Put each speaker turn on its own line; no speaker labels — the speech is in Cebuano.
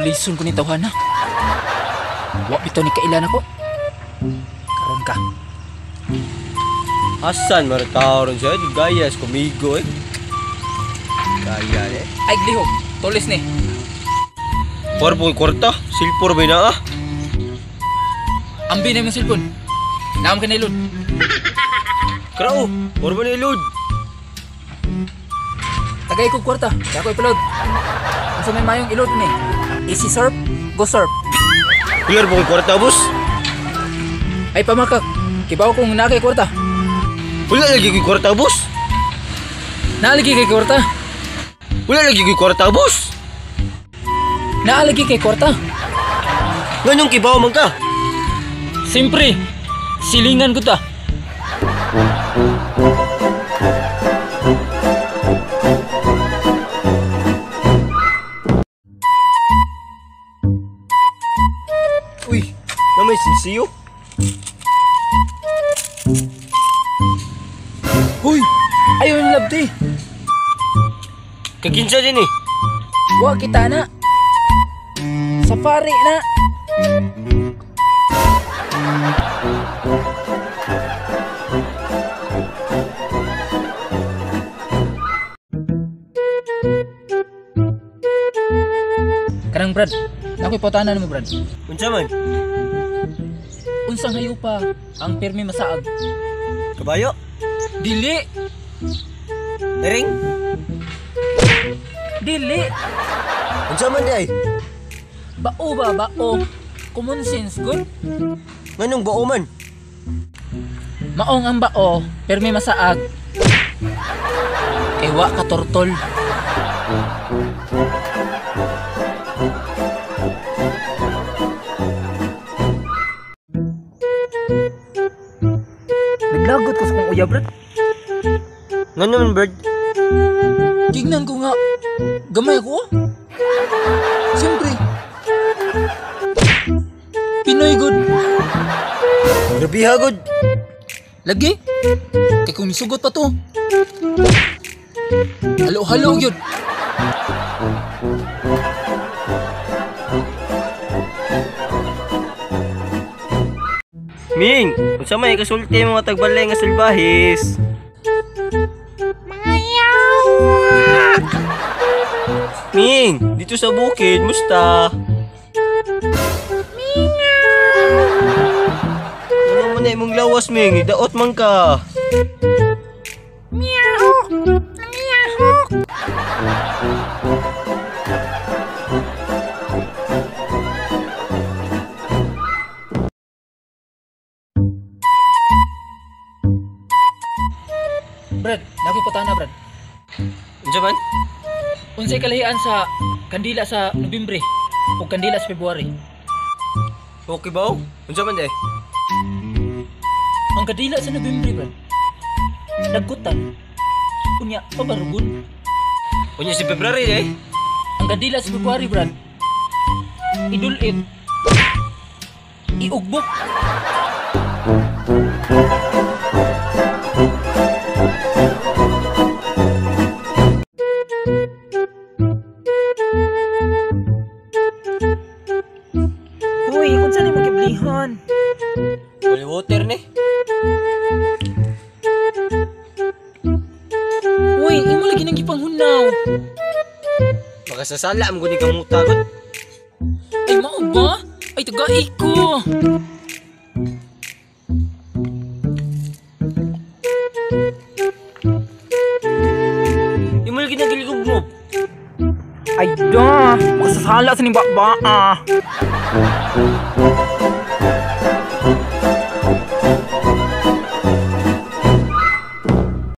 Tulisun ko ni tawhana. Wa bitaw ni kailan ako. Karon ka.
Asan man tao ron siya? Gayas kumigo eh. Gaya eh.
Ay glihok, tulis ni.
Kwarpo kwarta, silpor ba na ah?
Ambi na imong cellphone. Naam ka na ilod.
Krao, or ba na ilod?
Tagay ko kwarta, kaya ko ipalod. Unsa may mayong ilod ni? Easy surf, go surf.
Clear po kwarta, boss?
Ay pamakak, kibaw kong naa kay kwarta.
Wala lagi ko'y kwarta, boss.
Naa lagi kay kwarta.
Wala lagi ko'y kwarta, boss.
Naa lagi kay kwarta.
Nganong kibaw man ka?
Siyempre, silingan ko ta.
Uy, na may sisiyo.
Uy, ayaw yung labdi.
Kaginsa din eh.
Wa kita na. Safari na. Karang Brad, ako'y pautanan mo Brad.
Unsa man?
Unsang hayupa ang pirmi masaag?
Kabayo?
Dili.
Ering?
Dili.
Unsa man di ay?
Bao ba bao? Common sense good.
Nganong bao man?
Maong ang bao, pirmi masaag. Kay wa ka tortol. Naglagot ko sa kong uya, Brad.
Ngano man, Bird?
Tignan ko nga. Gamay ko. Siyempre. Pinoy good.
Grabiha good.
Lagi. Kay kung nisugot pa to. Halo-halo yun.
Ming, unsa may kasulti mga tagbalay nga salbahis?
Mga yawa!
Ming, dito sa bukid, musta?
Mingaw!
Ano man na imong lawas, Ming? Idaot man ka.
Miyahok! Miyahok!
Brad, nakipata na, Brad.
Unsa man?
Unsay kalahian sa kandila sa Nobyembre o kandila sa February?
Okay ba? Unsa man di?
Ang kandila sa Nobyembre, Brad. Nagkutan. Unya, pabarugon.
Unya si February di?
Ang kandila sa February, Brad. Idulit. Iugbok. Uy, unsa ni mo giblihan?
Holy water ni.
Uy, imo lagi nang gipanghunaw.
Makasasala mo guni kang mutagot.
Ay mao ba? Ay tagai ko.
Imo lagi nang giligog mo.
Ay da, makasasala sa ning ba ah.